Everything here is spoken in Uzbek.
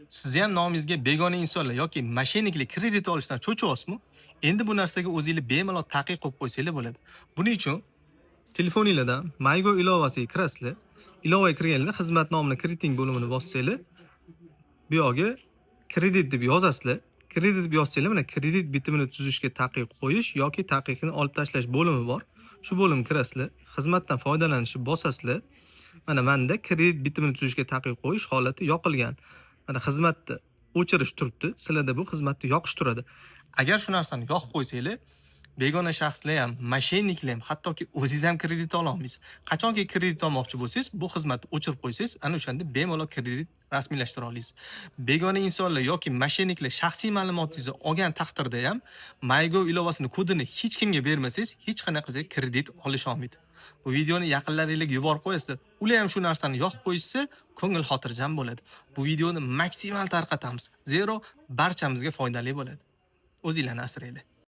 Sizni ham nomingizga begona insonlar yoki мошенник lar kredit olishdan cho'chiyapsizmi? Endi bu narsaga o'zinglar bemalol taqiq qo'yib qo'ysanglar bo'ladi. Buning uchun telefoninglardan MyGo ilovasiga kirasizlar. Ilovaga kirganingizda xizmat nomini kiriting bo'limini bossanglar, bu yoqga kredit deb yozasizlar. Kredit deb yozsanglar, mana kredit bitimini tuzishga taqiq qo'yish yoki taqiqni olib tashlash bo'limi bor. Shu bo'limga kirasizlar, xizmatdan foydalanishni bosasizlar. Mana menda kredit bitimini tuzishga taqiq qo'yish holati yoqilgan. Mana xizmatni o'chirish turibdi. Sizlarda bu xizmatni yoqish turadi. Agar shu narsani yoqib qo'ysanglar, begona shaxslar ham, мошенник lar ham, hattoki o'zingiz ham kredit ola olmaysiz. Qachonki kredit olmoqchi bo'lsangiz, bu xizmatni o'chirib qo'ysangiz, ana o'shanda bemalol kredit rasmiylashtira olasiz. Begona insonlar yoki мошенник lar shaxsiy ma'lumotingizni olgan taqdirda ham MyGo ilovasini kodini hech kimga bermasangiz, hech qanaqa kredit olisha olmaydi. Bu videoni yaqinlaringizga yuborib qo'yasizlar. Ular ham shu narsani yoqib qo'yishsa, ko'ngil xotirjam bo'ladi. Bu videoni maksimal tarqatamiz. Zero barchamizga foydali bo'ladi. O'zinglarni asranglar.